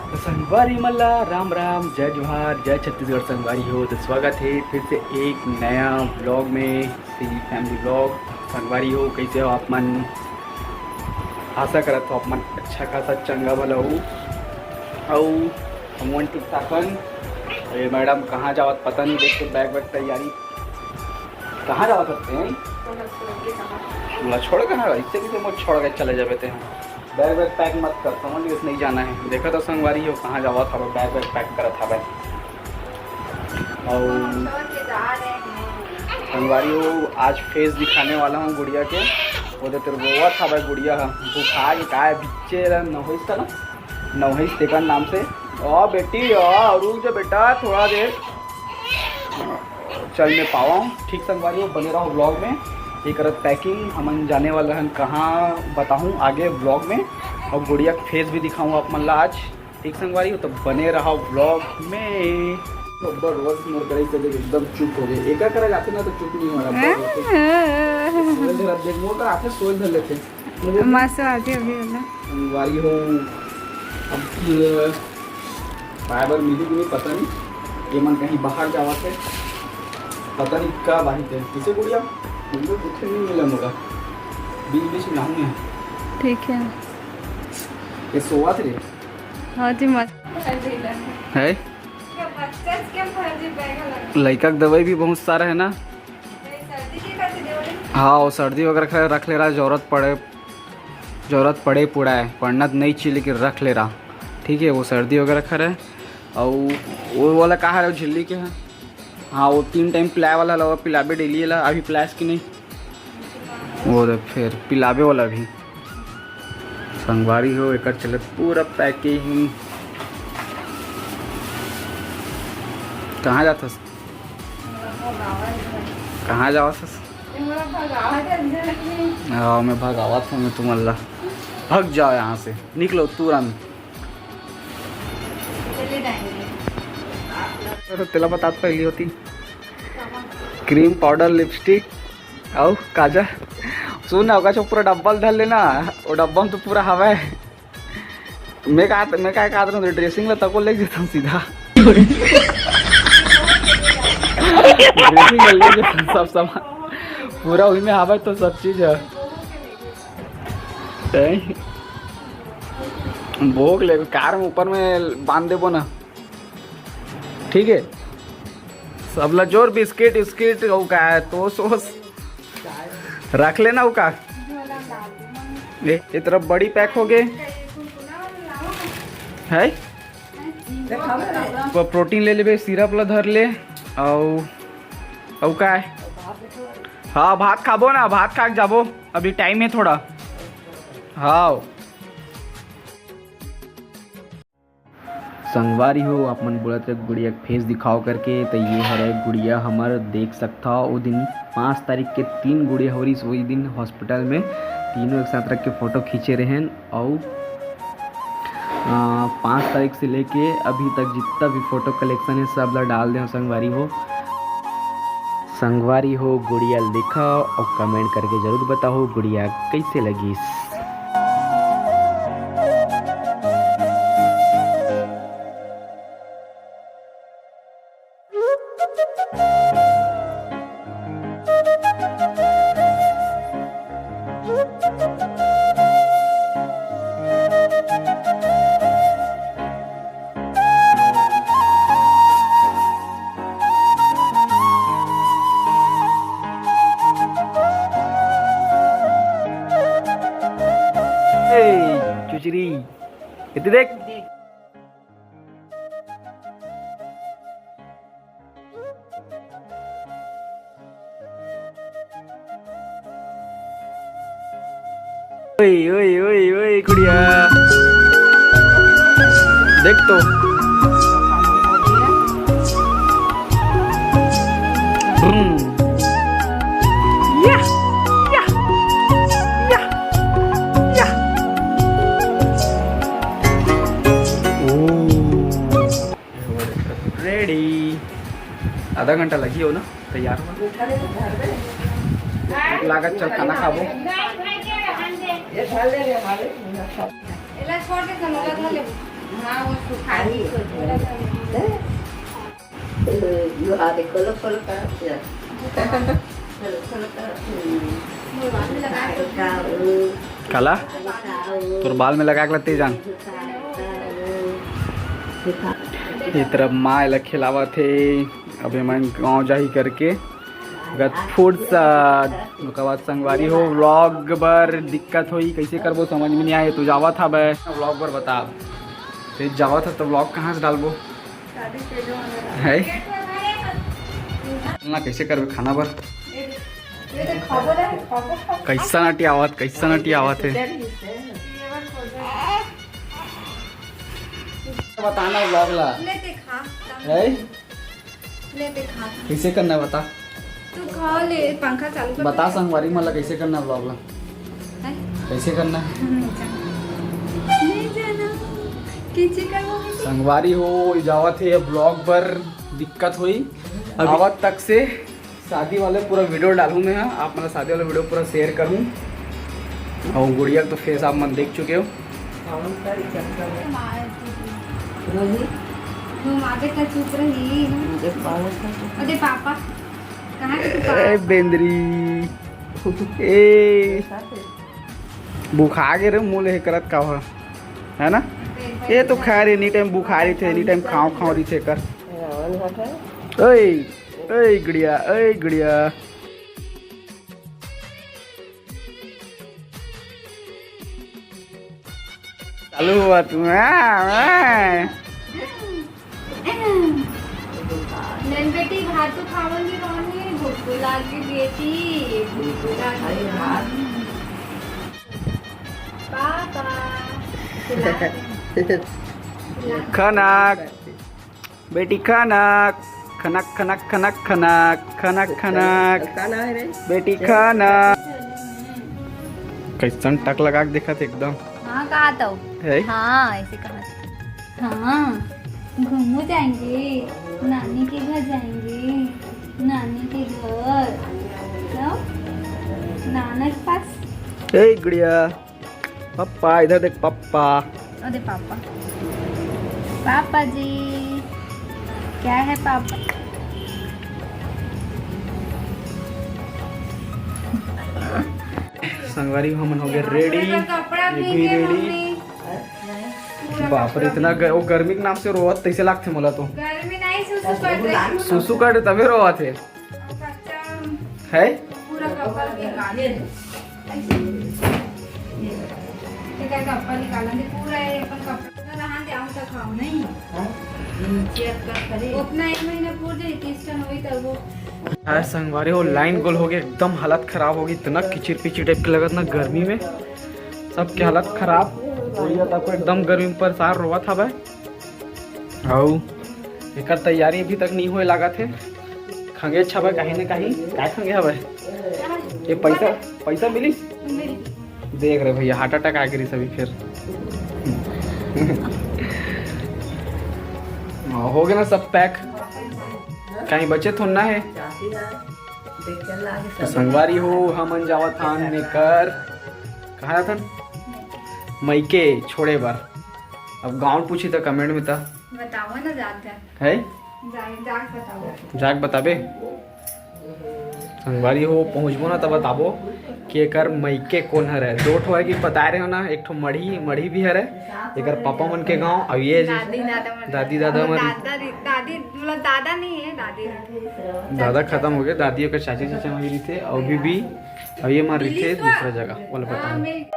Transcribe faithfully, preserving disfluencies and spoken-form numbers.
तो संगवारी मन ला राम राम, जय जोहार, जय छत्तीसगढ़ संगवारी हो। तो स्वागत है फिर से एक नया व्लॉग में, श्री फैमिली व्लॉग। संगवारी हो, कैसे हो आप मन? आशा करत हो आप मन अच्छा खासा चंगा भला हो। अउ हमन ठीक ठाक हन। ये मैडम कहाँ जावत पता नहीं, देख के बैग वैग तैयारी। कहाँ जावत हस तें? मोला छोड़ के ना, इससे भी तो मोला छोड़ के चले जाबे तें। बैग वैग पैक मत कर, समझ गए, नहीं जाना है। देखा तो संगवारी हो कहाँ जावत हवे, बैग वैग पैक करत हवे। और संगवारी हो, आज फेस दिखाने वाला हूँ गुड़िया के। वो तो तेरे रोवत हवे गुड़िया ह, भुखा के काय बिच्चे रह नहोइस का ना, नहोइस तेकर नाम से। ओ बेटी, ओ रुक जा बेटा थोड़ा देर। चल मैं पावा हूँ। ठीक संगवारी हो, बने रहो व्लॉग में। ये करत पैकिंग, हमन जाने वाला हन कहाँ बताहूँ आगे व्लॉग में। और गुड़िया के फेस भी दिखाऊँ आप मन ला आज। ठीक संगवारी हो, तो बने रहो व्लॉग में। अब्बड़ रोज मोर करे से देख एकदम चुप हो गए। एका करा जाते ना तो चुप नहीं हो रहा। अब्बड़ रोज। सोए धर देख मोर कर आते सोए धर लेते। मस्त आते अभी वाला। संगवारी हो, अब पाए बर मिली कि नहीं पता नहीं, ये मन कहीं बाहर जावत है, पता नहीं कब आही ते। किसे गुड़िया? मुझे कुछ नहीं मिला मोला, बीच बीच में आऊँगा। ठीक है। ये सोवत रे। हाँ जी, मस्त। है। लइका के दवाई भी बहुत सारा है ना। हाँ, वो सर्दी वगैरह के रख ले रहा, जरूरत पड़े, जरूरत पड़े पूरा है, पड़ना तो नहीं चाहिए लेकिन रख ले रहा। ठीक है, वो सर्दी वगैरह खा रहे। और वो वाला कहाँ है, वो झिल्ली के है? हाँ, वो तीन टाइम पिलाए वाला ला, पिलाबे डेली ला, अभी पिलास कि नहीं? वो देख, फिर पिलाबे वाला भी। संगवारी हो, एकर चलत पूरा पैकिंग। कहाँ जात हस? कहाँ जावत हस? हाँ, मैं भगावत हूँ मैं तुमन ला। भग जाओ यहाँ से, निकलो तुरंत। तो तेला बतात पहली होती। क्रीम पाउडर, लिपस्टिक, अउ काजल। सुन ना, ओकर पूरा डब्बा ल धर लेना, वो डब्बा में तो पूरा हवा है। मैं का, मैं का कहत रहूँ, ड्रेसिंग ला तको ले जेतन सीधा। ड्रेसिंग ला ले जेतन सब सामान, पूरा वही में हवा तो सब चीज है। हैं? भोग ले, कार में ऊपर में बांध देबो ना। ठीक है, सब ला जोर बिस्किट उस्किट, वो का है, टोस वोस रख लेना, वो का। ए, ये तरफ बड़ी पैक हो गए है। वो प्रोटीन ले लेबे, सिरप ला धर ले, अउ, अउ का है? हाँ, भात खाबो ना, भात खा के जाबो, अभी टाइम है थोड़ा। हाँ। संगवारी हो, आप मन बोलत रहे गुड़िया के फेस दिखाओ करके, तो ये हरे गुड़िया हमर, देख सकता हो। वो दिन पाँच तारीख के तीन गुड़िया हो रही, वही दिन हॉस्पिटल में तीनों एक साथ रख के फोटो खींचे रहन। और आ, पाँच तारीख से लेके अभी तक जितना भी फोटो कलेक्शन है, सब ला डाल दे संगवारी हो। संगवारी हो, गुड़िया लिखा और कमेंट करके जरूर बताओ गुड़िया कैसे लगी। ए, चुचरी, इतने देख। ओए, ओए, ओए, ओए, गुड़िया। देख तो। हम्म। या, या, या, या। ओ। रेडी। आधा घंटा लगी हो ना तैयार हुआ। लागत चल खाना खाबो। एला छोड़ के चल, ओला धर ले। हाँ, वो सुखा दी, तो थोड़ा सा। लो, आ देखो, खोलो, खोलो, करत है। खोलो, खोलो, करत है। काला? तोर बाल में लगा के लगते जान। ये तरफ माँ एला खिलावत हे। अभी मन गाँव जाही करके गत फुर्सत। ओकर बाद संगवारी हो, vlog बर दिक्कत होई, कैसे करबो, समझ में नहीं आए। तू जावत हबे vlog बर, बता। ते जावत ह तो vlog कहाँ से डालबो? है ना, कैसे करबे खाना बर? कैसा नटी आवत, कैसा नटी आवत है? बताना vlog ला। ले ते खा। है? ले ते खा। कैसे करना है बता? तू खा ले, पंखा चालू कर। बता संगवारी मन ला कैसे करना है vlog ला? हैं? कैसे करना है? नहीं जाना। नहीं जाना। कैसे करना है? संगवारी हो, जावत है vlog बर, दिक्कत हुई। अभी आवत तक से शादी वाले पूरा video डालूँ मैं, हाँ। आप मतलब शादी वाला video पूरा share करूँ। और गुड़िया तो face आप मन देख चुके हो। घुमा के तो चुप रही। अरे पापा, कहाँ के तू पापा? ए बेंदरी, ए बुखा गे रे, मुँह ले करत का हो, है ना? ये तो खा रे, any time बुखारी थे, any time खाओ खाओ रही थे कर। ओए, ओए गुड़िया, ओए गुड़िया। चालू हुआ तू, हाँ, हाँ। नैन बेटी, भात तो खावल नहीं, रोने भूख लागी बेटी, भूख लागी। पापा, खिला। खनक। बेटी खनक, खनक, खनक, खनक, खनक, खनक, खनक। का नाम है रे? बेटी खनक। कैसन टक लगा के देखत एकदम। हाँ, कहा तो। है? हाँ, ऐसे कहा। हाँ, घूमू जाएंगे, नानी के घर जाएंगे, नानी के घर। तो नाना के पास। ए गुड़िया, पप्पा, इधर देख पप्पा। अरे पापा, पापा जी, क्या है पापा? संगवारी, हमन हो गए ready। कपड़ा ये भी ready। बाप रे, इतना ग-, वो गर्मी के नाम से रोवत तैसे लागथे मोला तो। गर्मी नहीं, सुसु कर रही। सुसु कर तबे रोवत है। है? पूरा कपड़ा निकाल दे। ये क्या कपड़ा निकाला दे? पूरा ये अपन कपड़ा तो रहा दे, आऊं तो खाओ नहीं। हाँ? नीचे अटका करे। उतना एक महीना पूर जाए, तीस टन होई तब वो। यार संगवारी, वो लाइन गोल हो गया, एकदम हालत खराब हो गई, इतना किचिर पिचिर टाइप के लगत ना गर्मी में, सबके हालत खराब। गुड़िया तक एकदम गर्मी में परेशान रोवत हवे। अउ एकर तैयारी अभी तक नहीं होए लागत हे। खंगे छबे कहीं ना कहीं, काय खंगे हवे? ये पैसा, पैसा मिली? देख रहे भैया, heart attack आ गिरी सभी फिर। हो गया ना सब pack, कहीं बचे थोड़ा ना है। तो संगवारी हो, हमन जावत हन एकर, कहाँ जाथन? मइके छोड़े बर। अब गाँव पूछी तो comment में तो बताओ ना, जात है। है? जा-, जाके बताओ। जाके बताबे? संगवारी हो, पहुँचबो ना, तब बताबो कि एकर मइके कोन हरे। दो ठो है कि बताए रहे हो ना, एक ठो मढ़ी, मढ़ी भी हरे, एकर पापा मन के गाँव। अब ये दादी दादा मन, दादी दादा मन, दादा री-, दादी, मतलब, दादा नहीं है, दादी है। दादा खत्म हो गए, दादी ओकर चाची चाचा वही रहिथे, अउ भी, भी, अब ये मन रहिथे दूसरा जगह, बोले बताओ।